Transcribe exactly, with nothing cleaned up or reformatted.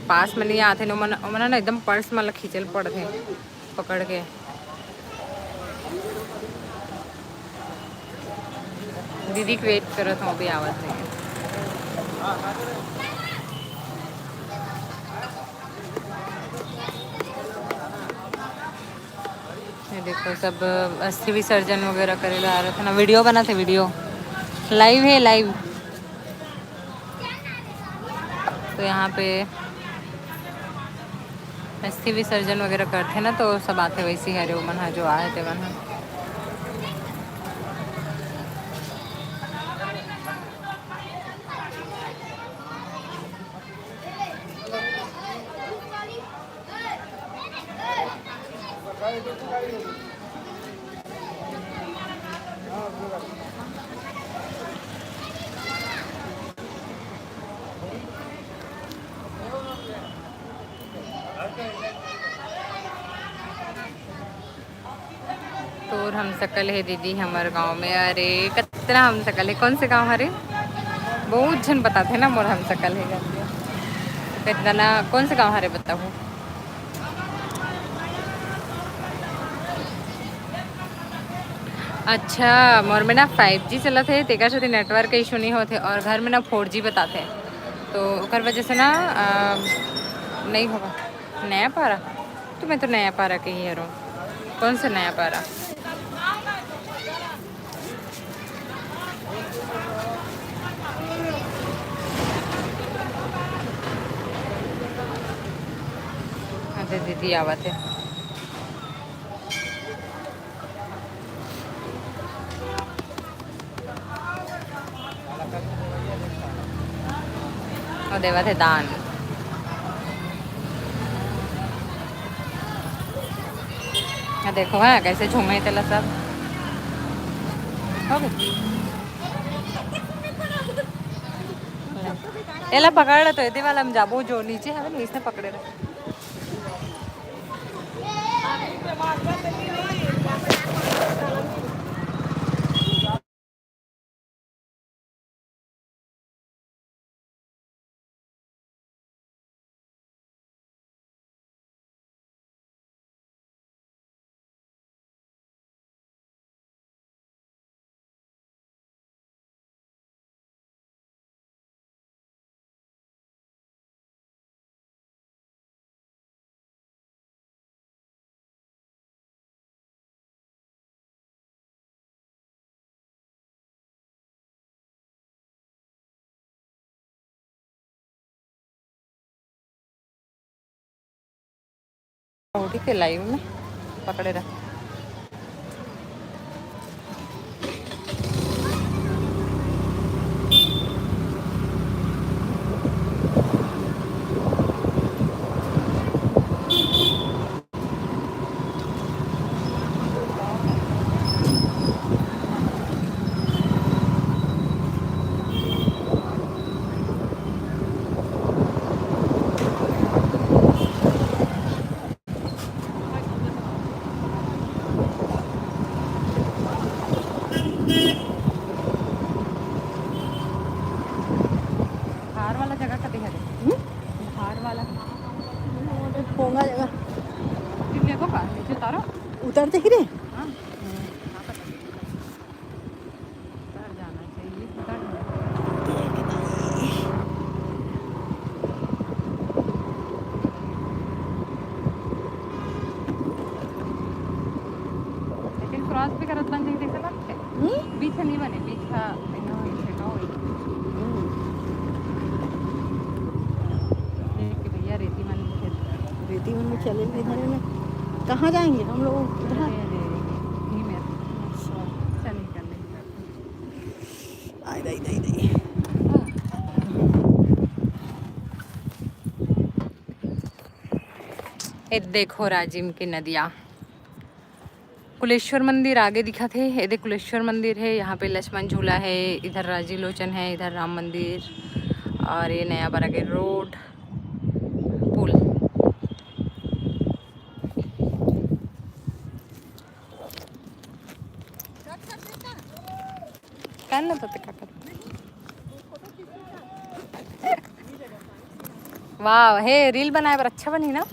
पास में नहीं आते न, ओमन ओमन ना एकदम पर्स मन ला खींचे ल पड़थे पकड़ के। दीदी के वेट करत हूँ, अभी आवत नहीं। ये देखो, सब अस्थि विसर्जन वगैरह करे ला आ रहे थे ना। वीडियो बनाते, वीडियो लाइव है, लाइव। तो यहाँ पे अस्थि विसर्जन वगैरह करते ना, तो सब आते वैसे ही, हरे मन हा जो आए थे मन हा। तोर हम सकल है दीदी हमर गांव में। अरे, कतना हम सकल है। कौन से गांव हरे? बहुत झन बताते ना मोर हम सकल है करके। कतना, कौन से गांव हरे बताहू? अच्छा, मोर में ना फाइव जी चलत है, तेकर सेती नेटवर्क इशू नहीं होत है, और घर में ना फोर जी बताते हैं, तो ओकर वजह से ना, आ, नहीं होगा। नया पारा? तो मैं तो नया पारा के ही हरों। कौन सा नया पारा? अरे दीदी आवत है। और देवत है दान। ये देखो, हाँ, कैसे झूमे तेला सब। हो गए? एला पकड़ ले तो एदे वाला हम जाबो, जो नीचे है ना, इसने पकड़े रहे। ठीक है, लाइव में पकड़े रह। हार वाला जगह कते हरे? हम्म? हार वाला। पोंगा जगह। फिर देखो का, नीचे उतारो। उतरते ही रे? हाँ। उतर जाना चाहिए, उतर जाना। लेकिन क्रॉस भी करत बन जाई, जैसे लगते। हम्म? बीच नहीं बने, बीच का, इन्हों इसे का होई। हम्म। देख के भैया रेती मन में खेल। रेती मन में चले थे धरे में। कहाँ जाएंगे हम लोग? इधर? अरे, अरे, नहीं मेरे। अच्छा। चल निकल, निकल। आई, आई, आई, आई। ए देखो राजिम के नदिया। कुलेश्वर मंदिर आगे दिखत हे, एदे कुलेश्वर मंदिर हे। यहाँ पे लक्ष्मण झूला हे, इधर राजी लोचन हे, इधर राम मंदिर और ये नया बरा के रोड पुल। कर ना तो का कर। वाह, हे, रील बनाए बर अच्छा बनही ना।